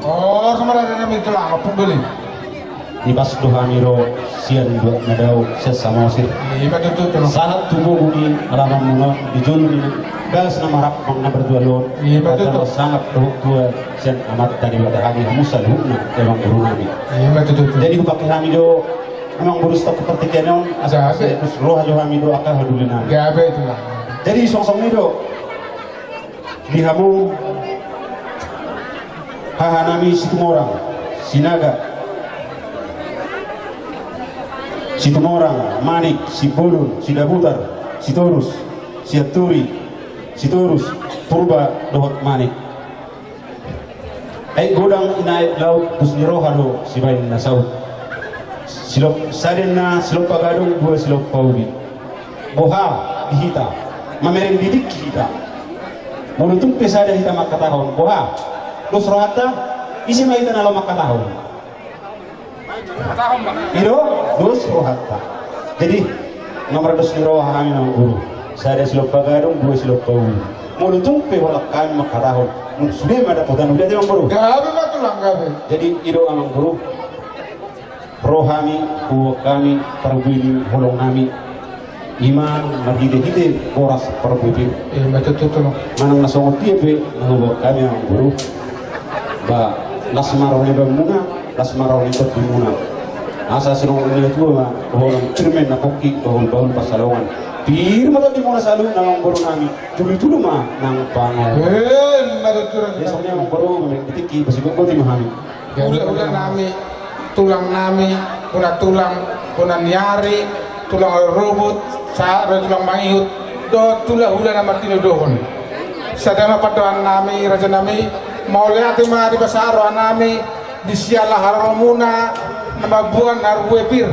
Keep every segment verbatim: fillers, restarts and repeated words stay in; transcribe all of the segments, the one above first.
Oh, sama ada nama itu lah, apa boleh? Ibas do hami ro sian dua na dao sian Samosir. Ima tutu, tulang. Sahat tu bogu ni alamanmuna di jolo ni bagas na marhampang na marjual on. Ima tutu. Sangap dohot tua sian Amanta Debata hami hamu saluhutna, amang boru nami. Ima tutu, tulang. Jadi hupake hami do, amang boru, stop partingkian on, asa gabe. Terus roha jo hami do angka hadulinami. Gabe, tulang. Jadi songon i do. Di hamu hahanami Situmorang, Sinaga, Situmorang, Manik, Sibolon, Sidabutar, Sitorus, Sianturi, Sitorus, Purba dohot Manik. Aek godang, ina aek laut, dos ni roha do sibaen na saut. Silop-, sada ninna silompa gadong, dua silompa ubi. Boha di hita, mamereng di tingki hita. Molo tung pe sada hita mangkatahon boha, dos rohanta, ise ma hita na laho mangkatahon? I do, dos rohanta. Jadi, nomor dos ni roha hami, amang boru. Sada silompa gadong, dua silompa ubi. Molo tung pe holan hami mangkatahon, nunga sude ma dapotan ubi, ate, amang boru? Gabe ma, tulang, gabe. Jadi, i do, amang boru. Ro hami, huboan hami parbue ni holong nami. Ima marhite-hite boras parbue pir. Ima tutu, tulang. Manang na songon dia pe na huboan hami, amang boru, ba las ma roha ni baoa muna, las ma roha ni tondi muna. Asa sinongon ni natua ma, dohonon pir ma na pongki, bahul-bahul pansalongan. Pir ma tondi muna saluhutna, amang boru nami. Tudu-tudu ma nang pangago. Ima tutu, tulang. Jadi songon i, amang boru, di tingki pasigotgoti ma hami. Hula-hula nami, tulang nami, bona tulang, bona ni ari, tulang rorobot, sahat ro tulang mangihut, dohot hula-hula na martinodohon. Sada ma pandohan nami, raja nami, mauliate ma dipasahat roha nami, di siala haroromuna, na mamboan parbue pir.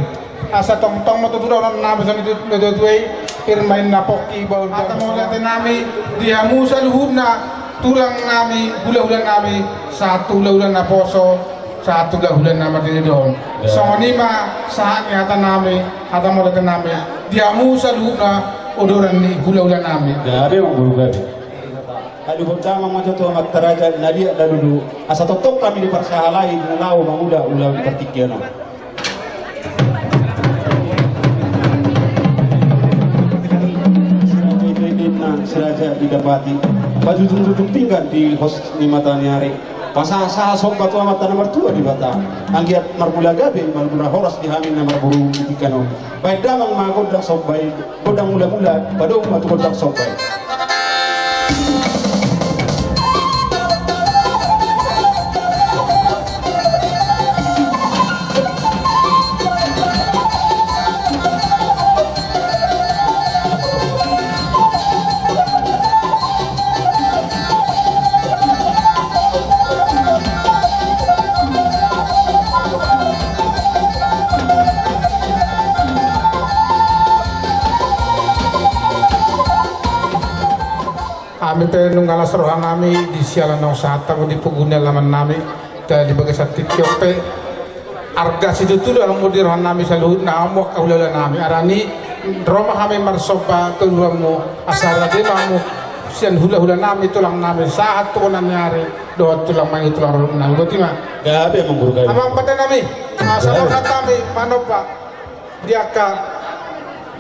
Asa tongtong ma tutu dohonon nami songon i tu natua-tua i, pir ma na pongki, bahul-bahul. Hata mauliate nami di hamu saluhutna, tulang nami, hula-hula nami, sahat tu hula-hula naposo, sahat tu hula-hula na martinodohon. Ya. Songon i ma sahat ni hata nami, hata mauliate nami di hamu saluhutna, odoran ni hula-hula nami. Gabe, amang boru, gabe. Aduh, hot damang ma jo tu amanta raja na liat na lolo, asa tongtong hami diparsahalai na laho mangula ulaon partingkian on. Si raja i, si raja i dapati pajutung-jutung pinggan di hos ni mata ni ari. Pasahat-sahat somba tu Amanta na martua Debata. Anggiat marmula gabe, marmula horas di hami na marboru di tingki on. Baen damang ma gondang somba i. Gondang mula-mula, padomu ma tu gondang somba i. Hami pe nunga las roha nami di siala naung sahat hamu di pogu ni alaman nami, di bagasan tingki on pe. Arga situtu do hamu di roha nami saluhutna, hamu angka hula-hula nami. Alani ro ma hami marsomba tu hamu, asa rade ma hamu sian hula-hula nami, tulang nami sahat tu bona ni ari dohot tulang mangihut, tulang rorobot nami. Botima. Gabe, amang guru, gabe. Amang pande nami, ah, sahat hami manomba di angka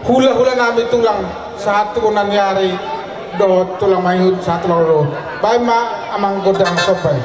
hula-hula nami, tulang sahat tu bona ni ari dohot tulang mangihut sahat tulang rorobot. Baen ma amang gondang somba i.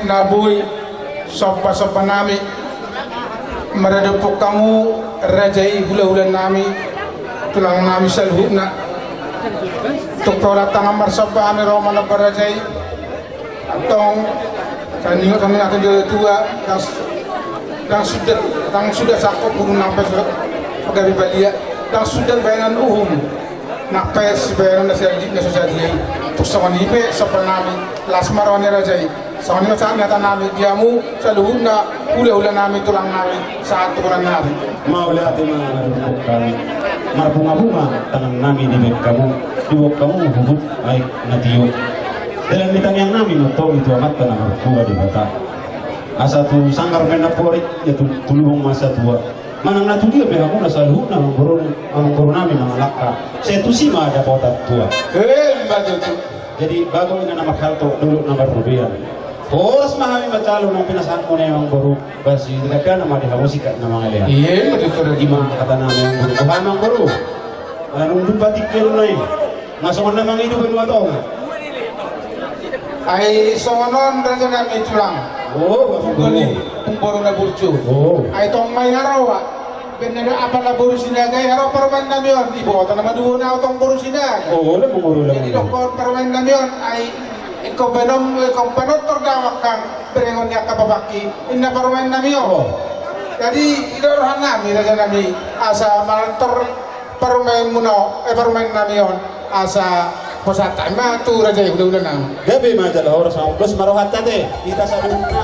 Na boi somba-somba nami maradophon hamu raja i, hula-hula nami, tulang nami saluhutna. Tung pe holan tangan marsomba hami ro manomba raja i. Antong, saningot hami na tung jolo tua, ndang suda, ndang suda sangkot burung nang pe so gabe balia, ndang suda bahenon uhum nang pe sibahenon na so sadia i. Tung songon i pe somba nami, las ma roha ni raja i. Songon i ma sahat ni hata nami di hamu saluhutna, hula-hula nami, tulang nami, sahat tu boru nami. Mauliate ma na dohot hami. Marbunga-bunga tangan nami dibahen hamu, diboan hamu huhut aek na tio. Dalan ni tangiang nami ma antong i tu Amanta na martua Debata, asa tu sanggar ma na porik, ia tu lubang ma satua. Manang na tudia pe hamu na saluhutna amangboru, amangboru nami mangalangka, sai tusi ma dapotan tua. Emma tutu. Jadi bago inna na marhalto, dolok na marrobean. Horas ma hami manjalo na pinasahatmuna i amangboru. Basi dagdagana ma di hamu singkat na mangalean. Emma tutu. I ma hata nami amangboru. Boha amangboru? Nunga dung patik ke lu nai. Nga songon na mangido banua tonga. Ai songon on raja nami tulang. O, songon i. Amangboru na burju. O. Ai tong ma i na roa. Baen na do apala boru Sinaga i, ro parumaen nami on, diboto nama duo na tong boru Sinaga. O, olo amangboru, olo amangboru. Jadi dokkon parumaen nami on, ai ingkon baenon, ingkon panortor do angka berengon ni angka bapakki, inna parumaen nami on. O. Jadi i do roha nami raja nami, asa manortor parumaenmuna on, eh, parumaen nami on, asa posahat ma tu raja i, hula-hula nami. Gabe ma jala horas, ulos ma rohanta ate, hita saluhutna.